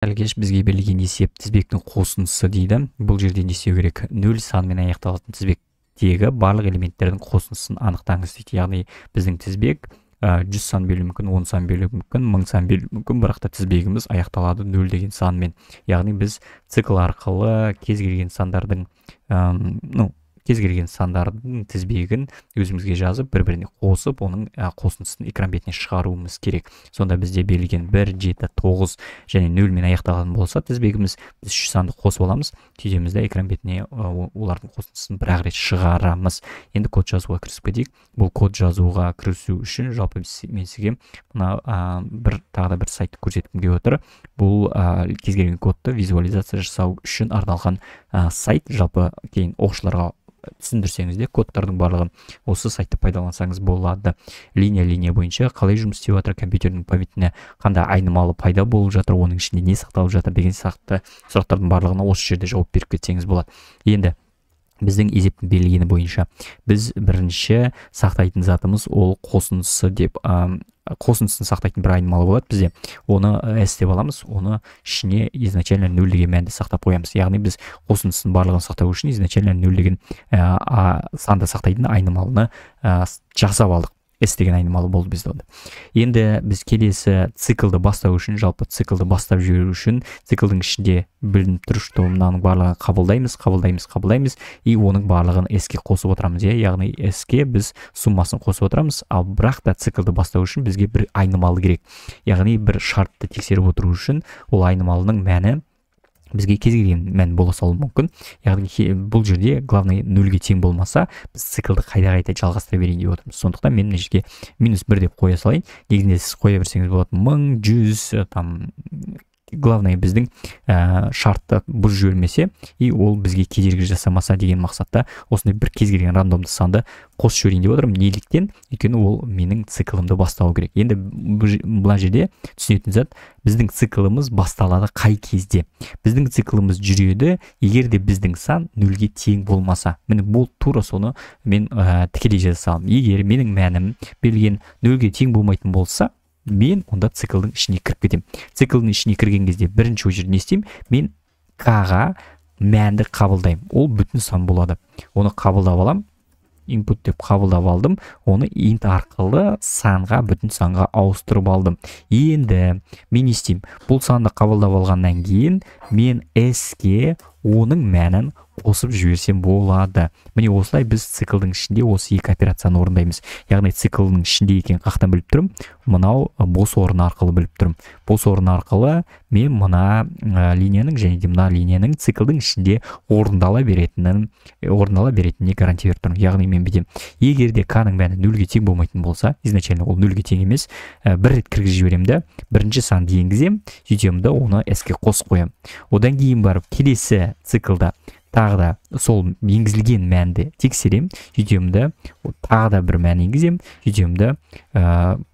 Кеш, бізге берілген есеп тізбектің қосындысы дейді. Бұл жерде не істеу керек? 0 санмен аяқталатын тізбектегі барлық элементтердің қосындысын анықтаңыз дейді. Яғни біздің тізбек 100 сан берілуі мүмкін, 10 сан берілуі мүмкін, 1000 сан берілуі мүмкін, бірақ та тізбегіміз аяқталады 0 деген санмен. Яғни біз цикл арқылы кез келген сандардың, ну, кез келген сандардың тізбегін өзімізге жазып, бір-біріне қосып, оның қосындысын экран бетіне шығаруымыз керек. Сонда бізде берілген 1, 7, 9 және 0 мен аяқталатын болса тізбегіміз, біз үш санды қосып аламыз, сөйтеміз де экран бетіне олардың қосындысын бір-ақ рет шығарамыз. Енді код жазуға кірісіп кетейік. Бұл код жазуға кірісу үшін жалпы мен сізге мына бір тағы да бір сайтты көрсеткім келіп отыр. Бұл кез келген кодты визуализация жасау үшін арналған сайт. Жалпы кейін оқушыларға түсіндірсеңіз де кодтардың барлығын осы сайтты пайдалансаңыз болады. Линия-линия бойынша қалай жұмыс істеп жатыр, компьютердің памятіне қандай айнымалы пайда болып жатыр, оның ішінде не сақталып жатыр деген сияқты сұрақтардың барлығына осы жерде жауап беріп кетсеңіз болады. Енді біздің есептің берілгені бойынша біз бірінші сақтайтын затымыз ол қосындысы деп, қосындысын сақтайтын бір айнымалы болады бізде. Оны S деп аламыз, оны ішіне изначально 0 деген мәнді сақтап қоямыз. Яғни біз қосындысын барлығын сақтау үшін изначально 0 деген санды сақтайтын айнымалыны жасап алдық. S деген айнымалы болды бізде онда. Енді біз келесі циклды бастау үшін, жалпы циклды бастап жіберу үшін циклдың ішінде білініп тұр, что мынаның барлығын қабылдаймыз, қабылдаймыз, қабылдаймыз и оның барлығын S-ке қосып отырамыз, иә? Яғни S-ке біз суммасын қосып отырамыз, ал бірақ та циклды бастау үшін бізге бір айнымалы керек. Яғни бір шартты тексеріп отыру үшін ол айнымалының мәні бізге кез келген мән бола салуы мүмкін. Яғни бұл жерде главный нөлге тең болмаса, біз циклды қайта-қайта жалғастыра берейін деп отырмыз. Сондықтан мен мына жерге минус 1 деп қоя салайын. Негізінде сіз қоя берсеңіз болады мың, жүз, там, главное біздің шартты бұзып жібермесе и ол бізге кедергі жасамаса деген мақсатта осындай бір кез келген рандомды санды қосып жіберейін деп отырмын. Неліктен? Өйткені ол менің циклымды бастау керек. Енді мына жерде түсінетін зат, біздің циклымыз басталады қай кезде? Біздің циклымыз жүреді, егер де біздің сан нөлге тең болмаса. Міне бұл тура соны мен тікелей жаза саламын. Егер менің мәнім берілген нөлге тең болмайтын болса, мен онда циклдың ішіне кіріп кетемін. Циклдың ішіне кірген кезде бірінші очередь не істеймін? Мен К-ға мәнді қабылдаймын. Ол бүтін сан болады. Оны қабылдап аламын. Input деп қабылдап алдым. Оны int арқылы санға, бүтін санға ауыстырып алдым. Енді мен не істеймін? Бұл санды қабылдап алғаннан кейін мен S-ке оның мәнін қосып жіберсем болады. Міне осылай біз циклдың ішінде осы екі операцияны орындаймыз. Яғни циклдың ішінде екенін қаяқтан біліп тұрмын? Мынау бос орын арқылы біліп тұрмын. Бос орын арқылы мен мына линияның және де мына линияның циклдың ішінде орындала беретініне гарантия беріп тұрмын. Яғни мен бүйтемін. Егер де К-ның мәні нөлге тең болмайтын болса, изначально ол нөлге тең емес, бір рет кіргізіп жіберемін де, бірінші санды енгіземін, сөйтемін де оны S-ке қосып қоямын. Одан кейін барып келесі циклда тағы да сол енгізілген мәнді тексеремін, сөйтемін де тағы да бір мән енгіземін, сөйтемін де,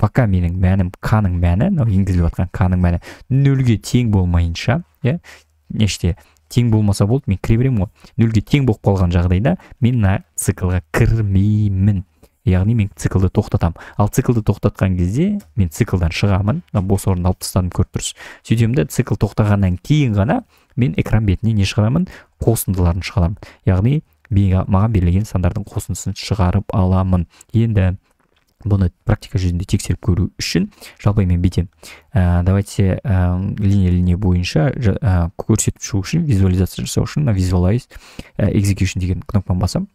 пока менің мәнім К-ның мәні, мынау енгізіліп жатқан К-ның мәні нөлге тең болмайынша, иә, неште тең болмаса болды, мен кіре беремін ғой. Нөлге тең болып қалған жағдайда мен мына циклға кірмеймін. Яғни мен циклды тоқтатамын. Ал циклды тоқтатқан кезде мен циклдан шығамын, мына бос орынды алып тастадым, көріп тұрсыз. Сөйтемін де цикл тоқтағаннан кейін ғана мен экран бетіне не шығарамын? Қосындыларын шығарамын. Яғни маған берілген сандардың қосындысын шығарып аламын. Енді бұны практика жүзінде тексеріп көру үшін жалпы мен бүйтемін. Давайте, линия-линия бойынша көрсетіп шығу үшін, визуализация жасау үшін, мына visualize, execution деген кнопканы басам,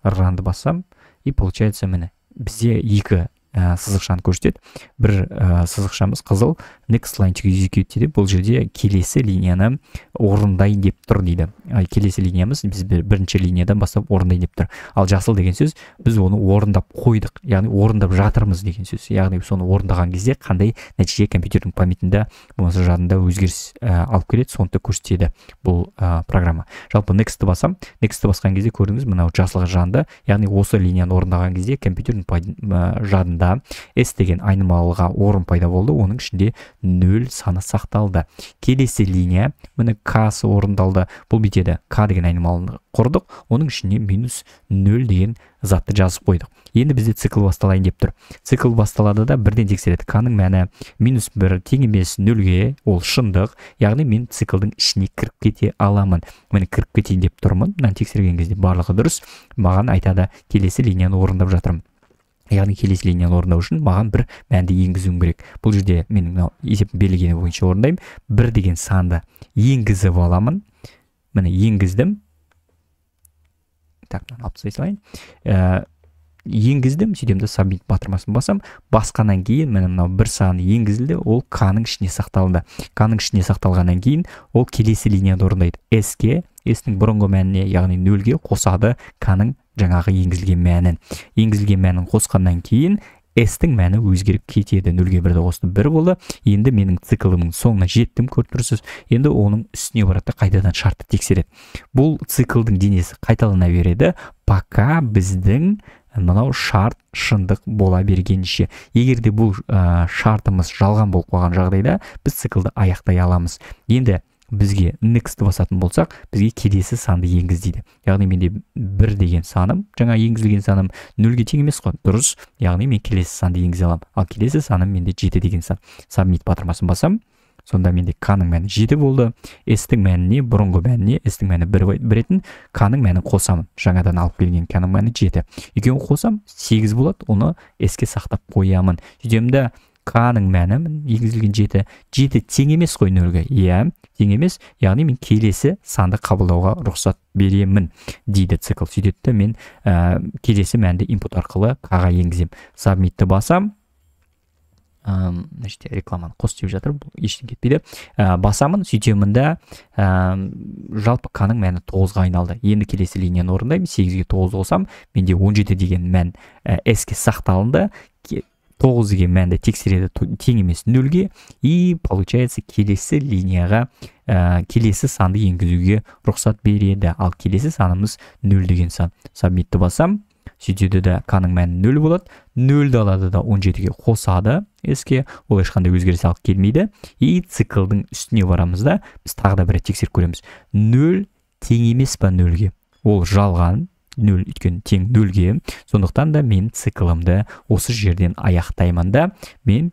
run-ды басам, и получается міне бізде екі сызықшаны көрсетеді. Бір сызықшамыз қызыл, next line to execute дейді. Бұл жерде келесі линияны орындайын деп тұр дейді. Ай, келесі линиямыз біз бірінші линиядан бастап орындайын деп тұр. Ал жасыл деген сөз біз оны орындап қойдық, яғни орындап жатырмыз деген сөз. Яғни соны орындаған кезде қандай нәтиже компьютердің памятында болмаса жадында өзгеріс алып келеді, соны да көрсетеді бұл программа. Жалпы next'ті басам, next'ті басқан кезде көрдіңіз, мынау жасылға жанды, яғни осы линияны орындаған кезде компьютердің жадындағы Сонда S деген айнымалыға орын пайда болды, оның ішінде 0 саны сақталды. Келесі линия, міне K-сы орындалды. Бұл бүйтеді, K деген айнымалыны құрдық, оның ішіне минус 0 деген затты жазып қойдық. Енді бізде цикл басталайын деп тұр. Цикл басталады да бірден тексереді. K-ның мәні минус 1 тең емес 0-ге, ол шындық. Яғни мен циклдың ішіне кіріп кете аламын. Міне кіріп кетейін деп тұрмын. Мынаны тексерген кезде барлығы дұрыс. Маған айтады, келесі линияны орындап жатырмын. Яғни келесі линияны орындау үшін маған бір мәнді енгізуім керек. Бұл жерде менің мынау есептің берілгені бойынша орындаймын. 1 деген санды енгізіп аламын. Міне енгіздім. Так, мынаны алып тастай салайын. Енгіздім, сөйтемін де submit батырмасын басам. Басқаннан кейін міне мынау бір саны енгізілді, ол K-ның ішіне сақталды. K-ның ішіне сақталғаннан кейін ол келесі линияны орындайды. S-ке, S-ның бұрынғы мәніне, яғни 0-ге қосады K-ның жаңағы енгізілген мәнін. Енгізілген мәнін қосқаннан кейін S-тің мәні өзгеріп кетеді. 0-ге 1-ді қосты, 1 болды. Енді менің циклымның соңына жеттім, көріп тұрсыз. Енді оның үстіне барады да қайтадан шартты тексереді. Бұл циклдың денесі қайталана береді, пока біздің мынау шарт шындық бола бергенше. Егер де бұл шартымыз жалған болып қалған жағдайда біз циклды аяқтай аламыз. Енді бізге next басатын болсақ, бізге келесі санды енгіз дейді. Яғни менде 1 деген саным, жаңа енгізілген саным 0-ге тең емес қой, дұрыс. Яғни мен келесі санды енгізе аламын. Ал келесі саным менде 7 деген сан. Submit батырмасын басам. Сонда менде K-ның мәні 7 болды. S-тің мәніне, бұрынғы мәніне, S-тің мәні 1 беретін, K-ның мәнін қосамын. Жаңадан алып келген K-ның мәні 7. Екеуін қосам, 8 болады, оны S-ке сақтап қоямын. Сөйтемін де K-ның мәні енгізілген 7. 7 тең емес қой 0-ге. Иә, тең емес. Яғни мен келесі санды қабылдауға рұқсат беремін дейді цикл. Сөйтеді де мен келесі мәнді input арқылы K-ға енгіземін. Submit-ті басам. Мына жерде рекламаны қос деп жатыр, бұл ештеңе кетпейді. Басамын, сөйтемін да, жалпы K-ның мәні 9-ға айналды. Енді келесі линияны орындаймын, 8-ге 9 қосам, менде 17 деген мән S-ке сақталынды. 9 деген мәнді тексереді, тең емес 0-ге, и получается келесі линияға, келесі санды енгізуге рұқсат береді. Ал келесі санымыз 0 деген сан. Submit-ті басам, сөйтеді де K-ның мәні 0 болады. 0-ді алады да 17-ге қосады S-ке, ол ешқандай өзгеріс алып келмейді. И циклдың үстіне барамыз да, біз тағы да бір рет тексеріп көреміз. 0 тең емес па 0-ге? Ол жалған. 0 өйткені тең 0-ге. Сондықтан да мен циклымды осы жерден аяқтаймын да, мен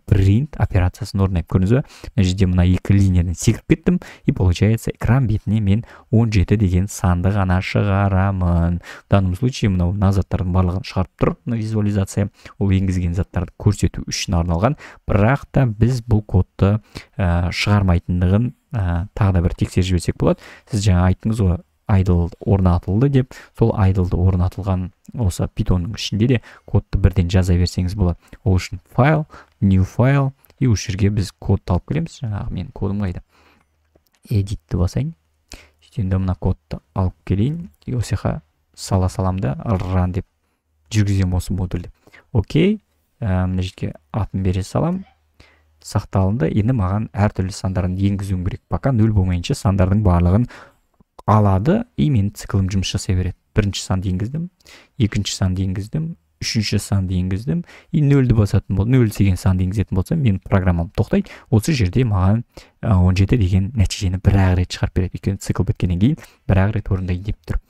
print операциясын орындаймын. Көрдіңіз бе? Мына жерде мына екі линиядан секіріп кеттім, и получается экран бетіне мен 17 деген санды ғана шығарамын. В данном случае мынау мына заттардың барлығын шығарып тұр, мына визуализация, ол енгізген заттарды көрсету үшін арналған. Бірақ та біз бұл кодты шығармайтындығын тағы да бір тексеріп жіберсек болады. Сіз жаңа айттыңыз ғой, IDLE орнатылды деп, сол IDLE орнатылған осы Pythonның ішінде де кодты бірден жаза берсеңіз болады. Ол үшін файл, new файл, и осы жерге біз кодты алып келеміз. Жаңағы менің кодым қайда? Editті басайын. Сөйтемін де мына кодты алып келейін. И осы жаққа сала салам да run деп жүргіземін осы модульді. Окей, мына жерге атын бере салам. Сақталынды. Енді маған әртүрлі сандарын енгізуім керек. Пока 0 болмайынша сандардың барлығын алады, и менің циклым жұмыс жасай береді. Бірінші санды енгіздім, екінші санды енгіздім, үшінші санды енгіздім, и нөлді басатын бол, нөл деген санды енгізетін болсам, менің программам тоқтайды. Осы жерде маған 17 деген нәтижені бір-ақ рет шығарып береді. Өйткені цикл біткеннен кейін бір-ақ рет орындайын деп тұр.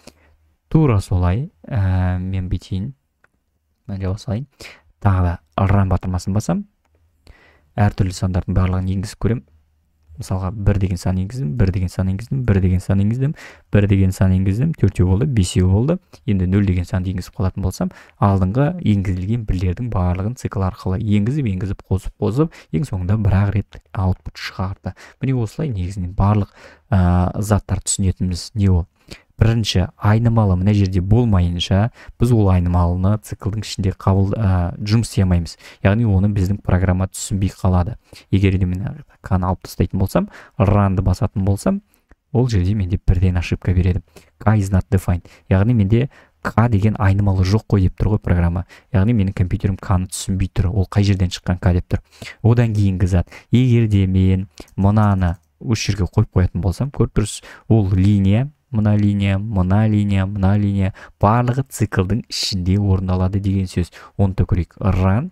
Тура солай, мен бүйтейін, мына жаба салайын. Тағы да run батырмасын басам. Әртүрлі сандардың барлығын енгізіп көремін. Мысалға 1 деген сан енгіздім, 1 деген сан енгіздім, 1 деген сан енгіздім, 1 деген сан енгіздім, төртеу болды, бесеу болды. Енді 0 деген санды енгізіп қалатын болсам, алдыңғы енгізілген бірлердің барлығын цикл арқылы енгізіп, енгізіп, қосып, қосып, ең соңында бір-ақ рет output шығарды. Міне осылай негізінен барлық заттар түсінетініміз не ол? Бірінші, айнымалы мына жерде болмайынша біз ол айнымалыны циклдың ішінде жұмыс істей алмаймыз. Яғни оны біздің программа түсінбей қалады. Егер де мен K-ны алып тастайтын болсам, run-ды басатын болсам, ол жерде менде бірден ошибка береді. K is not defined. Яғни менде К деген айнымалы жоқ қой деп тұр ғой программа. Яғни менің компьютерім К-ны түсінбей тұр. Ол қай жерден шыққан К деп тұр. Одан кейінгі зат, егер де мен мынаны осы жерге қойып қоятын болсам, көріп тұрсыз, ол линия Мына линия, мына линия, мына линия, барлығы циклдың ішінде орындалады деген сөз. Оны да көрейік. Run,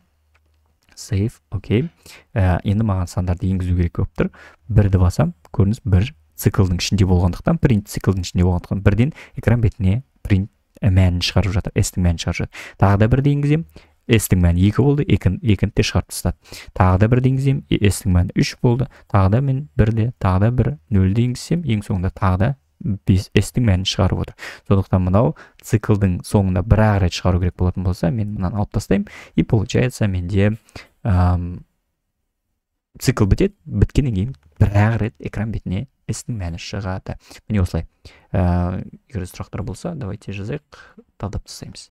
save, окей. Енді маған сандарды енгізу керек болып тұр. Бірді басам, көрдіңіз, бір циклдың ішінде болғандықтан, print циклдың ішінде болғандықтан, бірден экран бетіне print мәнін шығарып жатыр, s-тің мәнін шығарып жатыр. Тағы да бірді енгіземін, s-тің мәні 2 болды, екіні де шығарып тастады. Тағы да бірді енгіземін, s-тің мәні 3 болды. Тағы да мен бірде, тағы да бір, нөлді енгізсем, ең соңында тағы да 5 s-тің мәнін шығарып отыр. Сондықтан мынау циклдың соңында бір ақ рет шығару керек болатын болса, мен мынаны алып тастаймын, и получается, менде цикл бітеді. Біткеннен кейін бір ақ рет экран бетіне s-тің мәні шығады. Міне, осылай. Егер сұрақтар болса, давайте жазайық, талдап тастаймыз.